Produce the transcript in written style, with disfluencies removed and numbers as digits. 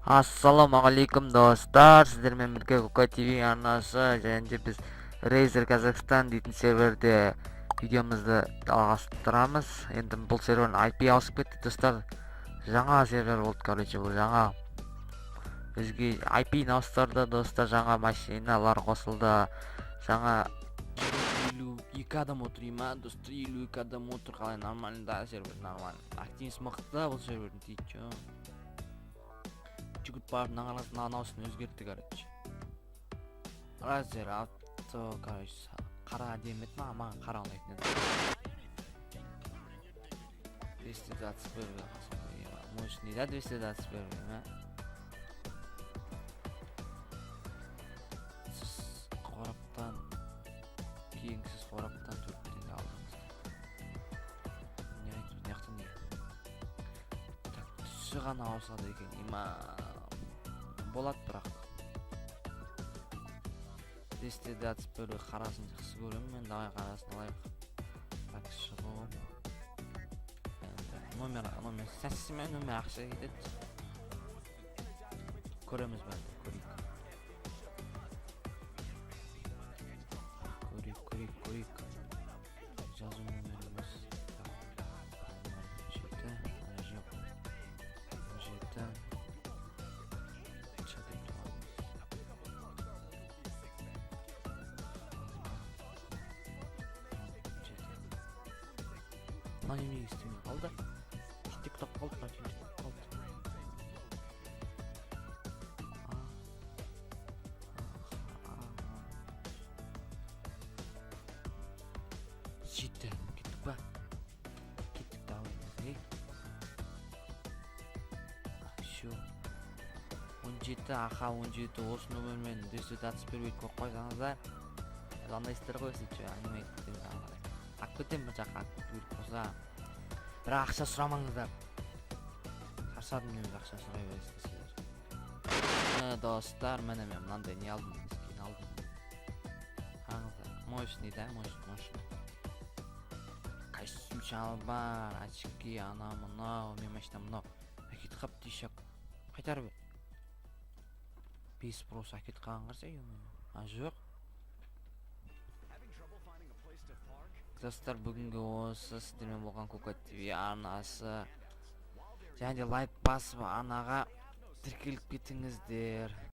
Ассалаумағалейкум, достар! Сіздермен бірге Кука ТВ арнасы және де біз Razer Казахстан дейтін серверде видеомызды жалғастырамыз. Енді бұл сервердің IP ауысып кетті, достар. Жаңа сервер болды, короче, бұл жаңа өзге IP-ні ауыстырды, достар, жаңа машиналар қосылды, жаңа 52 адам отыр ма, достар, 52 адам отыр. Қалай, нормально да сервер? Нормально, активность мықты бұл сервердің. Ты чё, жүгіріп барып мына қарасың, мынауысын өзгертті, короче, Razer авто, короче, қара әдемі еді маған, маған қара ұнайтын еді. 221 мощный да, 221 ма? Сіз қораптан кейін, сіз қораптан 4 теңге алдыңыз. Не айтып, мына жақта не? Так, түсі ғана ауысады екен, има, болады, бірақ 221 қарасын жақсы көремін мен. Давай, қарасын алайық. Так, шығу енді, номер, номер сәтсімен номер, ақша кетеді, көреміз бәрін. Көрейік, көрейік, көрейік, көрейік. Жазу номеріміз, так, 7, жоқ, 7 Ч деп туғанбыз. 7. Мынау неменеге істемей қалды? Тентек ұстап қалды мына, тентек болып қалды. А, А, А, 7. Кеттік па? Кеттік, давай. Ей, всё, 17 аха 17. Осы номермен 221 қойып қойсаңыздар, звондайсыздар ғой, если чё, әңгіме айтып кетеміз ары қарай. Алып кетемін бір жаққа, алып кету керек болса, бірақ ақша сұрамаңыздар, шаршадым мен өзі ақша сұрай бересіздер сіздер. Міне, достар, міне, мен мынандай не алдым, скин алдым, қараңыздар, мощный да, мощный, мощный костюм, шалбар, очки, анау мынау. Мен машинам мынау әкетіп қалыпты еще, қайтарып бер. Без спроса әкетіп қалған, қараса, ё. А, жоқ, достар, бүгінгі осы. Сіздермен болған Кука ТВ арнасы және де лайк басып, арнаға тіркеліп кетіңіздер.